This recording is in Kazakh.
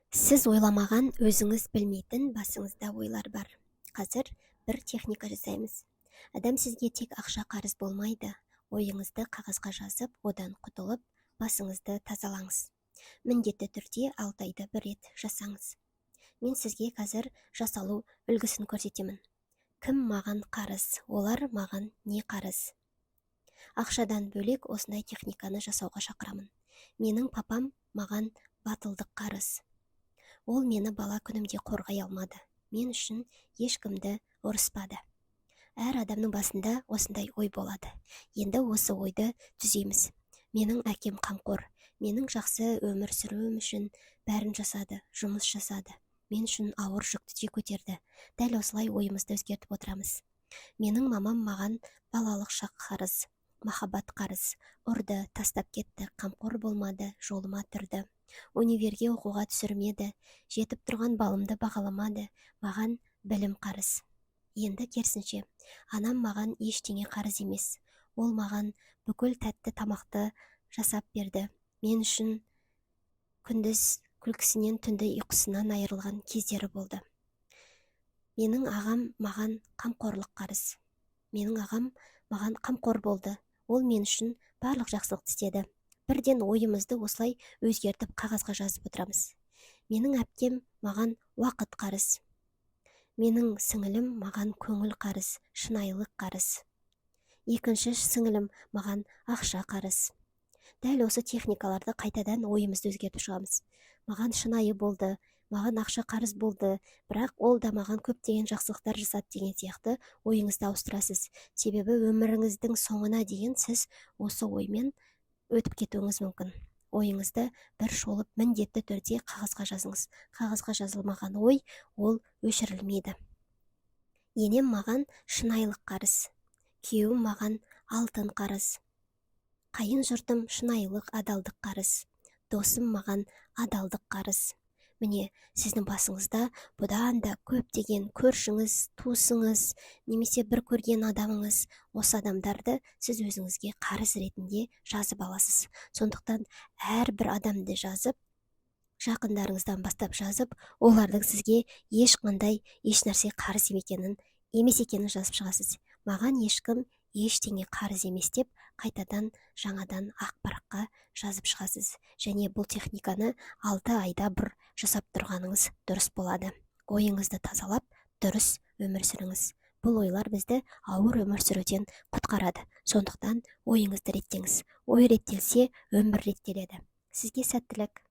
Сіз ойламаған, өзіңіз білмейтін басыңызда ойлар бар. Қазір бір техника жасаймыз. Адам сізге тек ақша қарыз болмайды. Ойыңызды қағазға жазып, одан құтылып, басыңызды тазалаңыз. Міндетті түрде 6 айда бір рет жасаңыз. Мен сізге қазір жасалу үлгісін көрсетемін. Кім маған қарыз? Олар маған не қарыз? Ақшадан бөлек осындай техниканы жасауға шақырамын. Менің папам маған батылдық қарыз. Ол мені бала күнімде қорғай алмады. Мен үшін ешкімді ұрыспады. Әр адамның басында осындай ой болады. Енді осы ойды түзейміз. Менің әкем қамқор. Менің жақсы өмір сүруім үшін бәрін жасады, жұмыс жасады. Мен үшін ауыр жүкті де көтерді. Дәл осылай ойымызды өзгертіп отырамыз. Менің мамам маған балалық шақ қарыз, махаббат қарыз. Ұрды, тастап кетті, қамқор болмады, жолыма тұрды. Универге оқуға түсірмеді, жетіп тұрған балымды бағаламады, маған білім қарыз. Енді керісінше, анам маған ештеңе қарыз емес. Ол маған бүкіл тәтті тамақты жасап берді. Мен үшін күндіз күлкісінен, түнде ұйқысынан айырылған кездері болды. Менің ағам маған қамқорлық қарыз. Менің ағам маған қамқор болды. Ол мен үшін барлық жақсылықты істеді. Бірден ойымызды осылай өзгертіп, қағазға жазып отырамыз. Менің әпкем маған уақыт қарыз. Менің сіңілім маған көңіл қарыз, шынайылық қарыз. Екінші сіңілім маған ақша қарыз. Дәл осы техникаларды қайтадан ойымызды өзгертіп шығамыз. Маған шынайы болды, маған ақша қарыз болды, бірақ ол да маған көптеген жақсылықтар жасады деген сияқты ойыңызды ауыстырасыз. Себебі өміріңіздің соңына дейін сіз осы оймен өтіп кетуіңіз мүмкін. Ойыңызды бір шолып, міндетті түрде қағазға жазыңыз. Қағазға жазылмаған ой ол өшірілмейді. Енем маған шынайылық қарыз. Күйеуім маған алтын қарыз. Қайын жұртым шынайылық, адалдық қарыз. Досым маған адалдық қарыз. Міне, сіздің басыңызда бұдан да көптеген көршіңіз, туысыңыз немесе бір көрген адамыңыз, осы адамдарды сіз өзіңізге қарыз ретінде жазып аласыз. Сондықтан әрбір адамды жазып, жақындарыңыздан бастап жазып, олардың сізге ешқандай ешнәрсе қарыз емес екенін жазып шығасыз. Маған ешкім ештеңе қарыз емес деп қайтадан жаңадан ақ параққа жазып шығасыз. Және бұл техниканы 6 айда бір жасап тұрғаныңыз дұрыс болады. Ойыңызды тазалап, дұрыс өмір сүріңіз. Бұл ойлар бізді ауыр өмір сүруден құтқарады. Сондықтан ойыңызды реттеңіз. Ой реттелсе, өмір реттеледі. Сізге сәттілік!